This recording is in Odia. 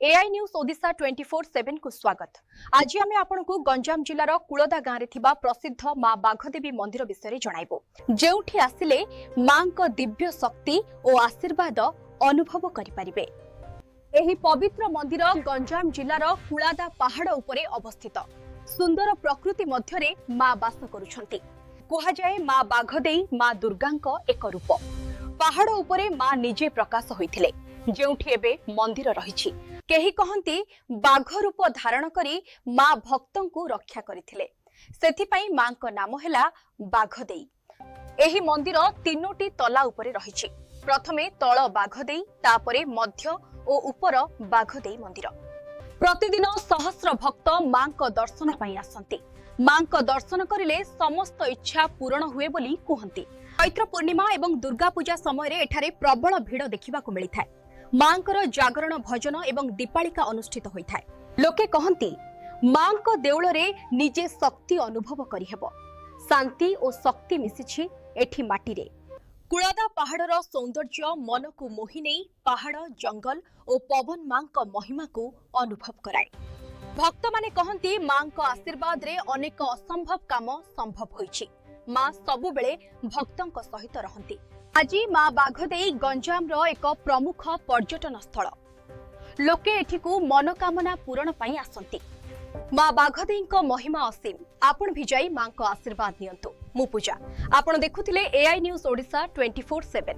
ଏଆଇ ନ୍ୟୁଜ୍ ଓଡ଼ିଶା 24/7କୁ ସ୍ୱାଗତ। ଆଜି ଆମେ ଆପଣଙ୍କୁ ଗଞ୍ଜାମ ଜିଲ୍ଲାର କୁଳଦା ଗାଁରେ ଥିବା ପ୍ରସିଦ୍ଧ ମା ବାଘଦେବୀ ମନ୍ଦିର ବିଷୟରେ ଜଣାଇବୁ, ଯେଉଁଠି ଆସିଲେ ମାଙ୍କ ଦିବ୍ୟ ଶକ୍ତି ଓ ଆଶୀର୍ବାଦ ଅନୁଭବ କରିପାରିବେ। ଏହି ପବିତ୍ର ମନ୍ଦିର ଗଞ୍ଜାମ ଜିଲ୍ଲାର କୁଳାଦା ପାହାଡ଼ ଉପରେ ଅବସ୍ଥିତ। ସୁନ୍ଦର ପ୍ରକୃତି ମଧ୍ୟରେ ମା ବାସ କରୁଛନ୍ତି। କୁହାଯାଏ ମା ବାଘଦେଇ ମା ଦୁର୍ଗାଙ୍କ ଏକ ରୂପ। ପାହାଡ଼ ଉପରେ ମା ନିଜେ ପ୍ରକାଶ ହୋଇଥିଲେ, ଯେଉଁଠି ଏବେ ମନ୍ଦିର ରହିଛି। କେହି କହନ୍ତି ବାଘ ରୂପ ଧାରଣ କରି ମା ଭକ୍ତଙ୍କୁ ରକ୍ଷା କରିଥିଲେ, ସେଥିପାଇଁ ମାଙ୍କ ନାମ ହେଲା ବାଘଦେଇ। ଏହି ମନ୍ଦିର ତିନୋଟି ତଲା ଉପରେ ରହିଛି। ପ୍ରଥମେ ତଳ ବାଘଦେଇ, ତାପରେ ମଧ୍ୟ ଓ ଉପର ବାଘଦେଇ ମନ୍ଦିର। ପ୍ରତିଦିନ ସହସ୍ର ଭକ୍ତ ମାଙ୍କ ଦର୍ଶନ ପାଇଁ ଆସନ୍ତି। ମାଙ୍କ ଦର୍ଶନ କରିଲେ ସମସ୍ତ ଇଚ୍ଛା ପୂରଣ ହୁଏ ବୋଲି କୁହନ୍ତି। ଚୈତ୍ର ପୂର୍ଣ୍ଣିମା ଏବଂ ଦୁର୍ଗା ପୂଜା ସମୟରେ ଏଠାରେ ପ୍ରବଳ ଭିଡ଼ ଦେଖିବାକୁ ମିଳିଥାଏ। ମାଙ୍କର ଜାଗରଣ, ଭଜନ ଏବଂ ଦୀପାଳିକା ଅନୁଷ୍ଠିତ ହୋଇଥାଏ। ଲୋକେ କହନ୍ତି ମାଙ୍କ ଦେଉଳରେ ନିଜେ ଶକ୍ତି ଅନୁଭବ କରିହେବ। ଶାନ୍ତି ଓ ଶକ୍ତି ମିଶିଛି ଏଠି ମାଟିରେ। କୁଳଦା ପାହାଡ଼ର ସୌନ୍ଦର୍ଯ୍ୟ ମନକୁ ମୋହି ନେଇ ପାହାଡ଼, ଜଙ୍ଗଲ ଓ ପବନ ମାଙ୍କ ମହିମାକୁ ଅନୁଭବ କରାଏ। ଭକ୍ତମାନେ କହନ୍ତି ମାଙ୍କ ଆଶୀର୍ବାଦରେ ଅନେକ ଅସମ୍ଭବ କାମ ସମ୍ଭବ ହୋଇଛି। ମା ସବୁବେଳେ ଭକ୍ତଙ୍କ ସହିତ ରହନ୍ତି। ଆଜି ମା ବାଘଦେଇ ଗଞ୍ଜାମର ଏକ ପ୍ରମୁଖ ପର୍ଯ୍ୟଟନ ସ୍ଥଳ। ଲୋକେ ଏଠିକୁ ମନୋକାମନା ପୂରଣ ପାଇଁ ଆସନ୍ତି। ମା ବାଘଦେଇଙ୍କ ମହିମା ଅସୀମ। ଆପଣ ବି ଯାଇ ମାଙ୍କ ଆଶୀର୍ବାଦ ନିଅନ୍ତୁ। ମୁଁ ପୂଜା, ଆପଣ ଦେଖୁଥିଲେ ଏଆଇ ନ୍ୟୁଜ୍ ଓଡ଼ିଶା 24/7।